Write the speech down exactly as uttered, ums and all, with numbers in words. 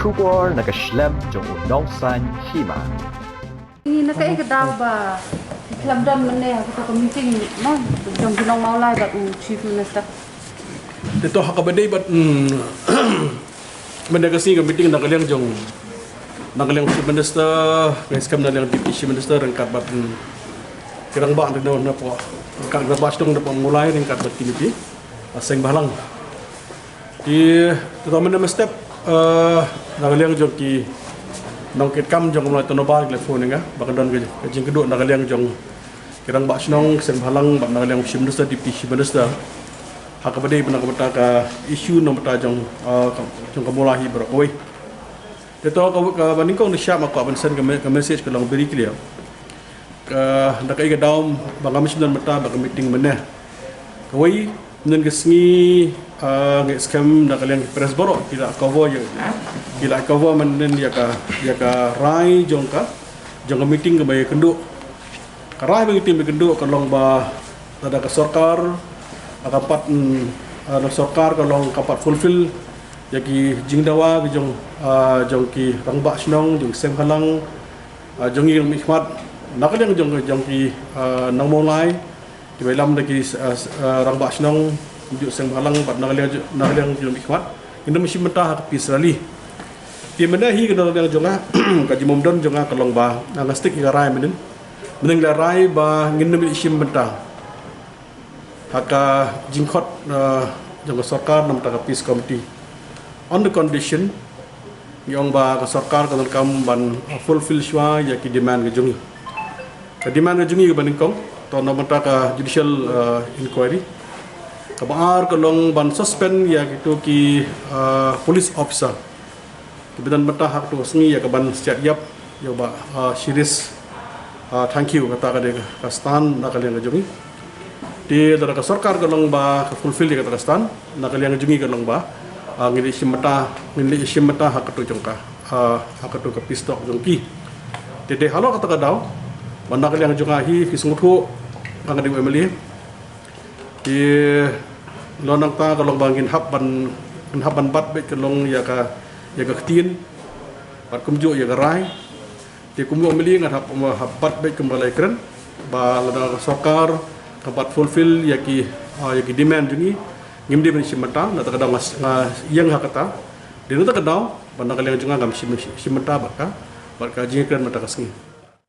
Khubor na ka shlem jong u nongsan hima. Ini na kaei ka daw ba ki khlem don mynne ha kata ka meeting, no, jong ki nong Mawlai bad u Chief Minister. Te to ha kaba dei bad, mm, mynne ka sngi ka meeting na ka liang jong, na ka liang Chief Minister, nga skhem na liang Deputy Chief Minister ryngkat bad, mm, ki rangbah na, na, na pdeng, ryngkat bad Rangbah Shnong na pdeng Mawlai ryngkat bad kine ki, ah, Seng Bhalang. Te, te to mynne mynstep, eh, na ka liang jong ki nongkitkam jong ka Mawlai Autonomous Council ki la phone ïa nga ba kan don ka, ka jingkynduh na ka liang jong ki Rangbah Shnong, Seng Bhalang bad na ka liang Chief Minister, Deputy Chief Minister ha kaba dei bad na ka bynta ka issue na ka bynta jong, eh, ka, jong ka Mawlai hi baroh kawei. Te to ka, kaba nyngkong nyngshap ma nga kwah ban send ka me-, ka message ka long very clear. Ka, na kaei ka daw ba ngam shym don mynta bad ka meeting mynne. Kawei, mynne ka sngi, ah, nga skhem na ka liang ki press baroh ki la cover ïa, ki la cover mynne ïa ka, ïa ka rai jong ka, jong ka meeting kaba ïakynduh. Ka rai ba ka meeting ba ïakynduh ka long ba lada ka sorkar, ah, ka pat, mm, ah, na sorkar ka long ka pat fulfill ïa ki jingdawa ki jong, ah, jong ki Rangbah Shnong, jong Seng Bhalang, ah, jong ngi ki nongmihkhmat, na ka liang jong, jong ki, ah, nong Mawlai, kiba ïalam da ki, ah, ah, Rangbah Shnong, jong Seng Bhalang bad na ka liang, na ka liang jong ngi ki nongmihkhmat, ngin ym shim bynta ha ka peace rally. Te mynne hi ka, na ka liang jong nga, ka jingmyntoi jong nga ka long ba, ah, nga stick ïa ka rai mynne. Mynne nga la rai ba ngin ym shim bynta ha ka jingkhot, ah, jong ka sorkar na ka bynta ka peace committee. On the condition, ngi ong ba ka sorkar kan donkam ban fulfill shuwa ïa ki demand ka jong ngi. Ka demand ka jong ngi kaba nyngkong, to na ka bynta ka judicial, ah, inquiry. Kaba ar ka long ban suspend ïa kito ki, ah, police officer kiba don bynta ha kato ka sngi ïa kaban siat ïap ïa u Bah, ah, Shiris, ah, Thangkhiew, kata ka dei ka stand na ka liang ka jong ngi. Te lada ka sorkar ka long ba ka fulfill ïa kata ka stand, na ka liang ka jong ngi ka long ba, ah, ngin ïa shim bynta, ngin ïa shim bynta ha kato jong ka, ah, ha kato ka peace talk jong ki. Te dei halor kata ka daw ba na ka liang jong nga hi, phi sngewthuh, nga dei u M L A. Te lada nangta ka long ba ngin hap ban, ngin hap ban bat beit ka long ïa ka, ïa ka ktien bad kumjuh ïa ka rai. Te kum u M L A ngan hap, hap bat beit kumba la ïakren ba lada ka sorkar ka bat fulfill ïa ki, ah, ïa ki demand jong ngi, ngim dei ban shim bynta, na kata ka daw nga, nga ïeng ha kata. Te na kata ka daw ba na ka liang jong nga ngam shim, shim bynta bad ka, bad ka jingïakren mynta ka sngi.